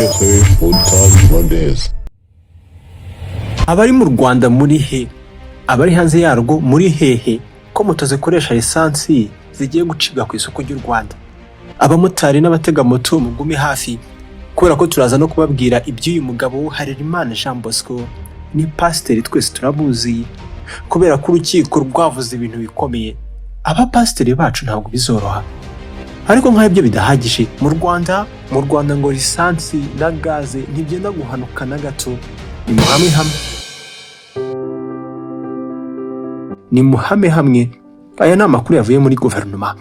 préféré Fouta. Abari mu Rwanda muri he? Abari hanze yarwo muri hehe? Ko moto zikoresha lisansi zigiye gucibwa ku isoko ry'u Rwanda. Abamotari n'abatega moto mugume hafi, kubera ko turaza no kubabwira iby'uyu mugabo Harerimana Jean Bosco. Ni pasiteri, twese turamuzi, kubera ko urukiko rwavuze ibintu bikomeye. Abapasiteri bacu ntabwo bizoroha. Ariko nk'aho ibyo bidahagije, mu Rwanda ngo lisansi na gaze ntibyenda guhanuka na gato. Ni muhame hamwe, ni muhame hamwe. Aya ni amakuru yavuye muri guverinoma.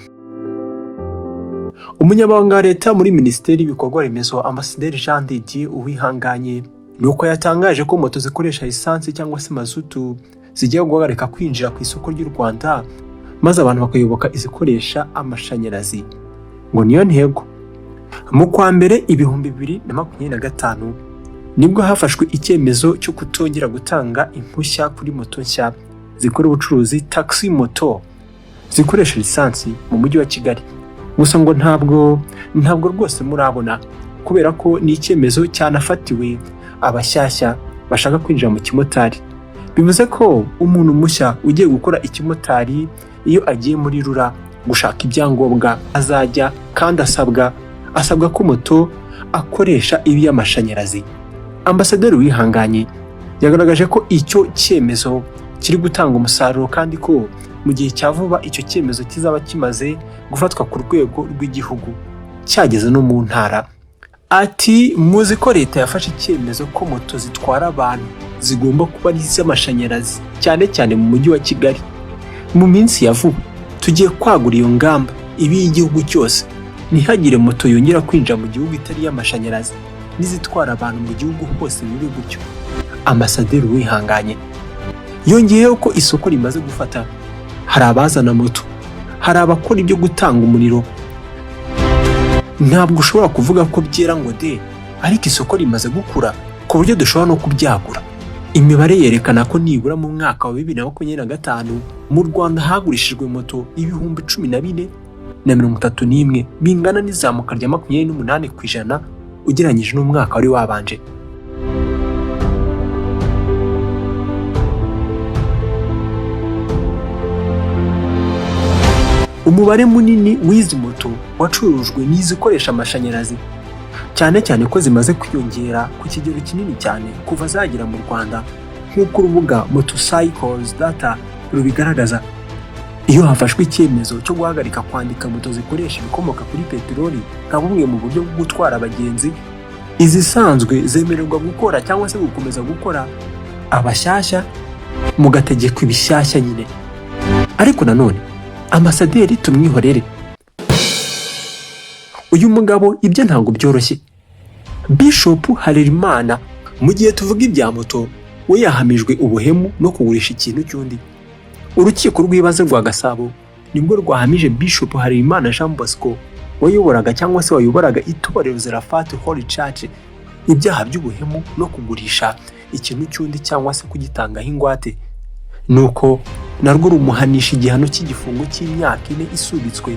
Umunyamabanga wa leta muri Minisiteri y'Ibikorwa Remezo, Ambasaderi Jean de Dieu Uwihanganye, ni uko yatangaje ko moto zikoresha lisansi cyangwa se mazutu zigiye guhagarika kwinjira ku isoko ry'u Rwanda, maze abantu bakayoboka izikoresha amashanyarazi, ngo niyo ntego. Mu kwa mbere 2025 nibwo hafashwe icyemezo cyo kutongera gutanga impushya kuri moto nshya zikora ubucuruzi, taxi moto zikoresha lisansi mu mujyi wa Kigali. Gusa ngo ntabwo rwose murabona, kubera ko ni icyemezo cyanafatiwe abashyashya bashaka kwinjira mu kimotari. Bivuze ko umuntu mushya ugiye gukora ikimotari, iyo agiye muri RURA gushaka ibyangombwa, azajya kandi asabwa ko moto akoresha iba iy'amashanyarazi. Ambasaderi Wihanganye yagaragaje ko icyo cyemezo kiri gutanga umusaruro, kandi ko mu gihe cya vuba icyo cyemezo kizaba kimaze gufatwa ku rwego rw'igihugu, cyageze no mu ntara. Ati: "Muzi ko leta yafashe icyemezo ko moto zitwara abantu zigomba kuba ari iz'amashanyarazi, cyane cyane mu mujyi wa Kigali. Mu minsi ya vuba tugiye kwagura iyo ngamba ibe iy'igihugu cyose, ntihagire moto yongera kwinjira mu gihugu itari iy'amashanyarazi, n'izitwara abantu mu gihugu hose bibe gutyo." Ambasaderi Uwihanganye yongeyeho ko isoko rimaze gufata, hari abazana moto, hari abakora ibyo gutanga umuriro. Ntabwo ushobora kuvuga ko byera ngo de, ariko isoko rimaze gukura ku buryo dushobora no kubyagura. Imibare yerekana ko nibura mu mwaka wa 2025 mu Rwanda hagurishijwe moto 14,031, bingana n'izamuka rya 28% ugereranyije n'umwaka wari wabanje. Umubare munini w'izi moto wacurujwe n'izikoresha amashanyarazi, cyane cyane ko zimaze kwiyongera ku kigero kinini cyane kuva zagera mu Rwanda, nk'uko urubuga Motorcycles Data rubigaragaza. Iyo hafashwe icyemezo cyo guhagarika kwandika moto zikoresha ibikomoka kuri peteroli nka bumwe mu buryo bwo gutwara abagenzi, izisanzwe zemererwa gukora cyangwa se gukomeza gukora, abashyashya mugategekwa ibishyashya nyine. Ariko nanone ambasaderi tumwihorere, uyu mugabo ibye ntabwo byoroshye. Bishop Harerimana, mu gihe tuvuga ibya moto, we yahamijwe ubuhemu no kugurisha ikintu cy'undi. Urukiko rw'ibanze rwa Gasabo nibwo rwahamije Bishop Harerimana Jean Bosco, wayoboraga cyangwa se wayoboraga itorero Zeraphat Holy Church, ibyaha by'ubuhemu no kugurisha ikintu cy'undi cyangwa se kugitangaho ingwate. Nuko narwo rumuhanisha igihano cy'igifungo cy'imyaka 4 isubitswe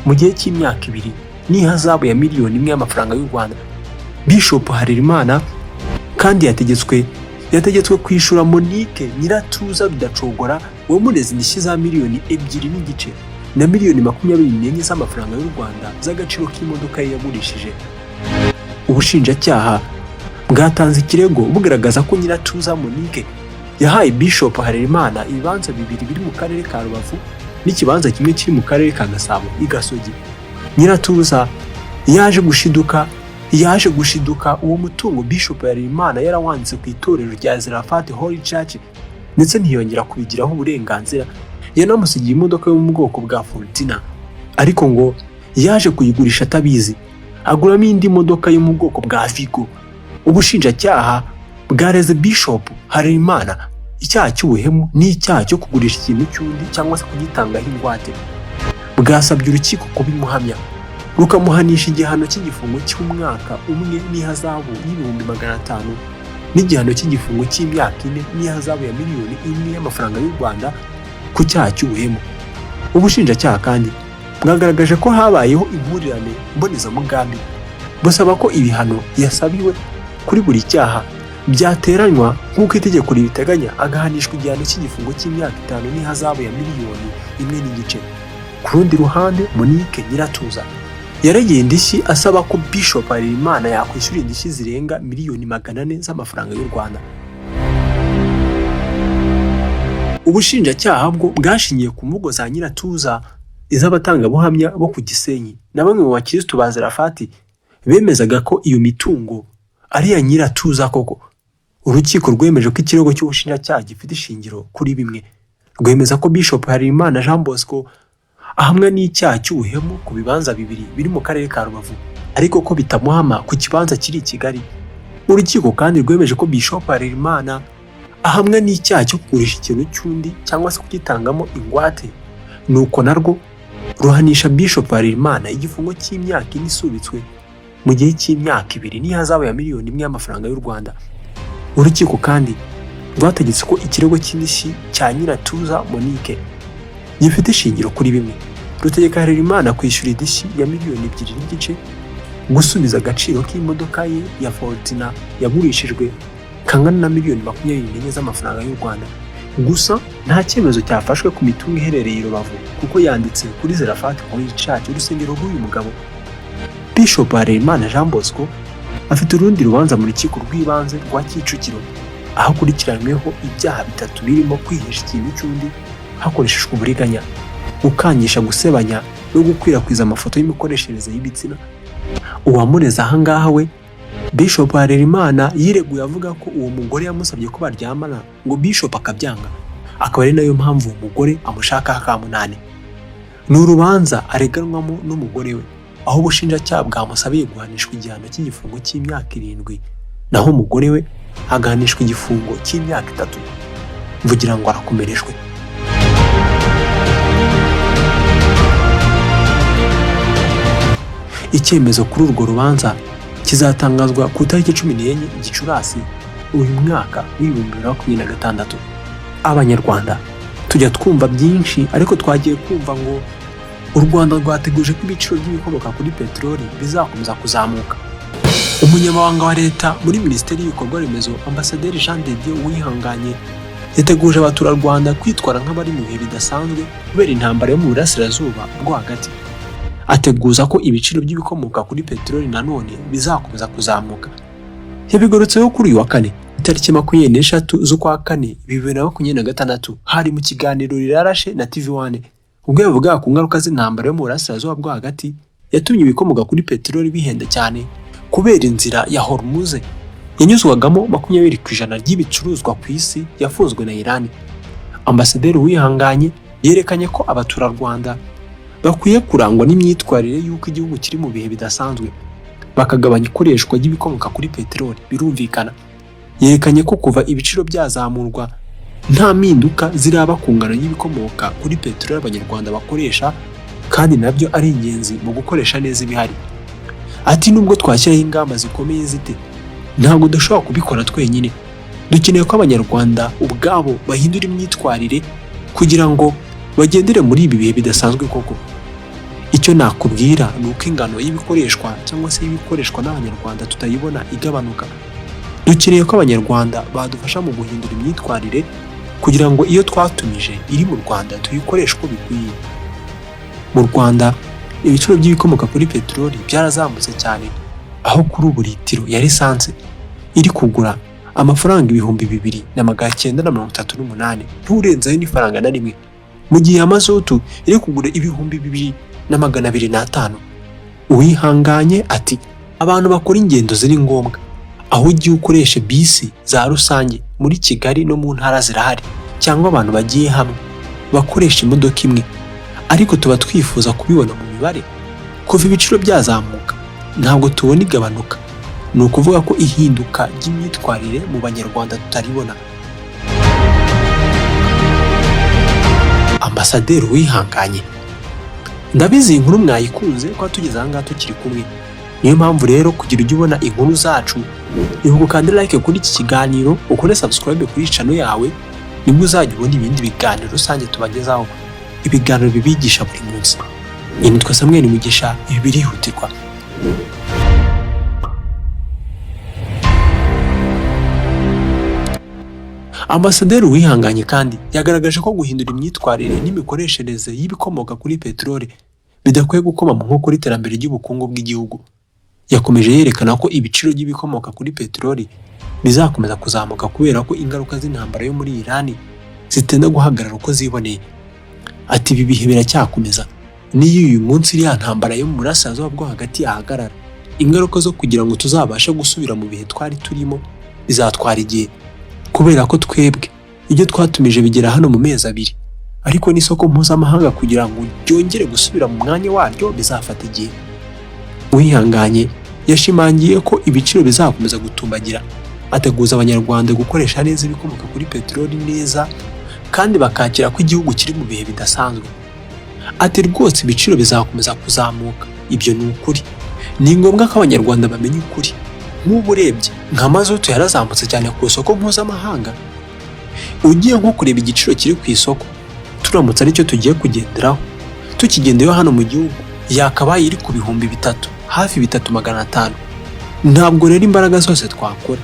mu gihe cy'imyaka 2 n'ihazabu ya miliyoni 1 y'amafaranga y'u Rwanda. Bishop Harerimana kandi yategetswe kwishyura Monique Nyiratuza Rudacogora wamureze indishyi za miliyoni 2.5 na miliyoni 24 z'amafaranga y'u Rwanda z'agaciro k'imodoka ye yagurishije. Ubushinjacyaha bwatanze ikirego bugaragaza ko Nyiratuza Monique yahaye Bishop Harerimana ibibanza bibiri biri mu karere ka Rubavu n'ikibanza kimwe kiri mu karere ka Gasabo i Gasogi. Nyiratuza yaje gushiduka uwo mutungo Bishop Harerimana yarawanditse ku itorero rya Zeraphat Holy Church, ndetse ntiyongera kubigiraho uburenganzira. Yanamusigiye imodoka yo mu bwoko bwa Fortuner, ariko ngo yaje kuyigurisha atabizi, aguramo indi modoka yo mu bwoko bwa Vigo. Ubushinjacyaha bwareze Bishop Harerimana icyaha cy'ubuhemu n'icyaha cyo kugurisha ikintu cy'undi cyangwa se kugitangaho ingwate. Bwasabye urukiko kubimuhamya, rukamuhanisha igihano cy'igifungo cy'umwaka umwe n'ihazabu y'ibihumbi 500, n'igihano cy'igifungo cy'imyaka 4 n'ihazabu ya miliyoni 1 y'amafaranga y'u Rwanda ku cyaha cy'ubuhemu. Ubushinjacyaha kandi bwagaragaje ko habayeho impurirane mbonezamugambi. Busaba ko ibihano yasabiwe kuri buri cyaha byateranywa nk'uko itegeko ribiteganya, agahanishwa igihano cy'igifungo cy'imyaka 5 n'ihazabu ya 1.5 miliyoni. Ku rundi ruhande, Monique Nyiratuza yaregeye indishyi, asaba ko Bishop Harerimana yakwishyura indishyi zirenga miliyoni 400 z'amafaranga y'u Rwanda. Ubushinjacyaha bwo bwashingiye ku mvugo za Nyiratuza, iz'abatangabuhamya bo ku Gisenyi na bamwe mu bakirisitu ba Zerafati bemezaga ko iyo mitungo ari iya Nyiratuza koko. Urukiko rwemeje ko ikirego cy'ubushinjacyaha gifite ishingiro kuri bimwe, rwemeza ko Bishop Harerimana Jean Bosco ahamwa n'icyaha cy'ubuhemu ku bibanza bibiri biri mu karere ka Rubavu, ariko ko bitamuhama ku kibanza kiri i Kigali. Urukiko kandi rwemeje ko Bishop Harerimana ahamwa n'icyaha cyo kugurisha ikintu cy'undi cyangwa se kugitangamo ingwate, nuko narwo ruhanisha Bishop Harerimana igifungo cy'imyaka 4 isubitswe mu gihe cy'imyaka 2 n'ihazabu ya miliyoni 1 y'amafaranga y'u Rwanda. Urukiko kandi rwategetse ko ikirego cy'indishyi cya Nyiratuza Monique gifite ishingiro kuri bimwe, rutegeka Harerimana kwishyura indishyi ya miliyoni 2.5, gusubiza agaciro k'imodoka ye ya Fortuna yagurishijwe kangana na miliyoni 24 z'amafaranga y'u Rwanda. Gusa nta cyemezo cyafashwe ku mitungo iherereye i Rubavu kuko yanditse kuri Zerafati Holy Church, urusengero rw'uyu mugabo. Bishop Harerimana Jean Bosco afite urundi rubanza mu rukiko rw'ibanze rwa Kicukiro, aho akurikiranyweho ibyaha 3 birimo kwihisha ikintu cy'undi hakoreshejwe uburiganya, gukangisha gusebanya no gukwirakwiza amafoto y'imikoreshereze y'ibitsina. Uwamureze ahangaha we, Bishop Harerimana, yireguye avuga ko uwo mugore yamusabye ko baryamana ngo Bishop akabyanga, akaba ari nayo mpamvu uwo mugore amushakaho akamunani. Ni urubanza areganwamo n'umugore we, aho ubushinjacyaha bwamusabiye guhanishwa igihano cy'igifungo cy'imyaka 7, naho umugore we agahanishwa igifungo cy'imyaka 3. Mvugira ngo arakomerejwe. Icyemezo kuri urwo rubanza kizatangazwa ku itariki 14 Gicurasi uyu mwaka w'2026. Abanyarwanda tujya twumva byinshi, ariko twagiye kumva ngo u Rwanda rwateguje ko ibiciro by'ibikomoka kuri peteroli bizakomeza kuzamuka. Umunyamabanga wa Leta muri Minisiteri y'Ibikorwa Remezo, Ambasaderi Jean de Dieu Uwihanganye, yateguje abaturarwanda kwitwara nk'abari mu bihe bidasanzwe kubera intambara yo mu burasirazuba bwo hagati, ateguza ko ibiciro by'ibikomoka kuri peteroli nanone bizakomeza kuzamuka. Yabigarutseho kuri uyu wa kane, itariki 23 z'ukwa kane 2026, hari mu kiganiro Rirarashe na TV One, ubwo yavugaga ku ngaruka z'intambara yo mu burasirazuba bwo hagati yatumye ibikomoka kuri peteroli bihenda cyane kubera inzira ya Hormuz yanyuzwagamo 20% ry'ibicuruzwa ku isi yafunzwe na Iran. Ambasaderi Uwihanganye yerekanye ko abaturarwanda bakwiye kurangwa n'imyitwarire y'uko igihugu kiri mu bihe bidasanzwe, bakagabanya ikoreshwa ry'ibikomoka kuri peteroli. Birumvikana, yerekanye ko kuva ibiciro byazamurwa nta mpinduka ziraba ku ngano y'ibikomoka kuri peteroli abanyarwanda bakoresha, kandi nabyo ari ingenzi mu gukoresha neza ibihari. Ati nubwo twashyiraho ingamba zikomeye zite, ntabwo dushobora kubikora twenyine. Dukeneye ko abanyarwanda ubwabo bahindura imyitwarire kugira ngo bagendere muri ibi bihe bidasanzwe koko. Icyo nakubwira ni uko ingano y'ibikoreshwa cyangwa se y'ibikoreshwa n'abanyarwanda tutayibona igabanuka. Dukeneye ko abanyarwanda badufasha mu guhindura imyitwarire kugira ngo iyo twatumije iri mu Rwanda tuyikoreshe uko bikwiye. Mu Rwanda ibiciro by'ibikomoka kuri peteroli byarazamutse cyane, aho kuri ubu litiro ya lisansi iri kugura amafaranga 2938, nturenzeho n'ifaranga na rimwe, mu gihe amazutu iri kugura 2205. Uwihanganye ati abantu bakora ingendo ziri ngombwa, aho ugiye ukoresha bisi za rusange muri Kigali no mu ntara zirahari, cyangwa abantu bagiye hamwe bakoresha imodoka imwe, ariko tuba twifuza kubibona mu mibare. Kuva ibiciro byazamuka ntabwo tubona igabanuka, ni ukuvuga ko ihinduka ry'imyitwarire mu banyarwanda tutaribona. Ambasaderi Uwihanganye, ndabizi iyi nkuru mwayikunze kuba tugeze aha ngaha tukiri kumwe. Niyo mpamvu rero kugira ujye ubona inkuru zacu, ibuka ukande like kuri iki kiganiro, ukore subscribe kuri channel yawe, nibwo uzajya ubona ibindi biganiro rusange tubagezaho, ibiganiro bibigisha buri munsi. Nitwa Samuel Mugisha, ibi birihutirwa. Ambasaderi Uwihanganye kandi yagaragaje ko guhindura imyitwarire n'imikoreshereze y'ibikomoka kuri peteroli bidakwiye gukoma mu nkokora iterambere ry'ubukungu bw'igihugu. Yakomeje yerekana ko ibiciro by'ibikomoka kuri peteroli bizakomeza kuzamuka kubera ko ingaruka z'intambara yo muri Irani zitenda guhagarara uko ziboneye. Ati ibi bihe biracyakomeza, n'iyo uyu munsi iriya ntambara yo mu burasirazuba bwo hagati yahagarara, ingaruka zo kugira ngo tuzabashe gusubira mu bihe twari turimo bizatwara igihe, kubera ko twebwe ibyo twatumije bigera hano mu mezi 2, ariko n'isoko mpuzamahanga kugira ngo ryongere gusubira mu mwanya waryo bizafata igihe. Uwihanganye yashimangiye ko ibiciro bizakomeza gutumbagira, ateguza Abanyarwanda gukoresha neza ibikomoka kuri peteroli neza kandi bakakira ko igihugu kiri mu bihe bidasanzwe. Ati rwose ibiciro bizakomeza kuzamuka, ibyo ni ukuri. Ni ngombwa ko Abanyarwanda bamenya ukuri. Nk'ubu urebye nka mazutu yarazamutse cyane ku isoko mpuzamahanga, ugiye nko kureba igiciro kiri ku isoko, turamutse aricyo tugiye kugenderaho, tukigendeyeho hano mu gihugu yakabaye iri ku 3000, hafi 3500. Ntabwo rero imbaraga zose twakora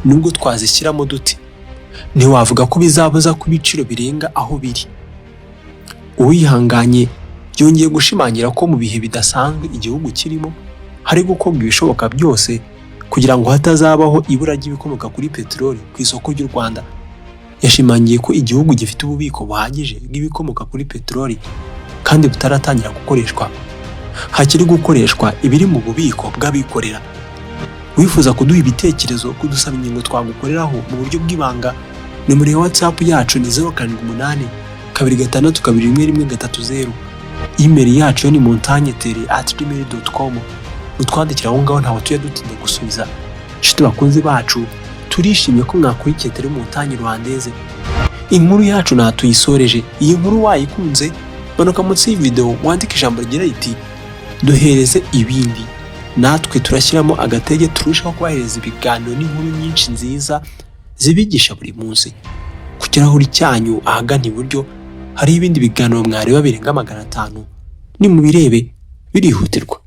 nubwo twazishyiramo duti, ntiwavuga ko bizabuza ko ibiciro birenga aho biri. Uwihanganye yongeye gushimangira ko mu bihe bidasanzwe igihugu kirimo hari gukorwa ibishoboka byose kugira ngo hatazabaho ibura ry'ibikomoka kuri peteroli ku isoko ry'u Rwanda. Yashimangiye ko igihugu gifite ububiko buhagije bw'ibikomoka kuri peteroli kandi butaratangira gukoreshwa, hakiri gukoreshwa ibiri mu bubiko bw'abikorera. Wifuza kuduha ibitekerezo, kudusaba ingingo twagukoreraho mu buryo bw'ibanga, nomero ya WhatsApp yacu ni 078 262 11 30. Email yacu ni montagnetele@gmail.com. Mutwandikira aho ngaho, ntawe tujya dutinda gusubiza. Inshuti bakunzi bacu, turishimye ko mwakurikiye Tele Montagne Rwandaise. Inkuru yacu natuyisoreje. Iyi nkuru wayikunze, manuka munsi y'iyi video wandike ijambo rigira riti duhereze ibindi, natwe turashyiramo agatege turushaho kubahereza ibiganiro n'inkuru nyinshi nziza zibigisha buri munsi. Ku kirahuri cyanyu ahagana iburyo hari ibindi biganiro mwareba birenga 500, nimubirebe birihutirwa.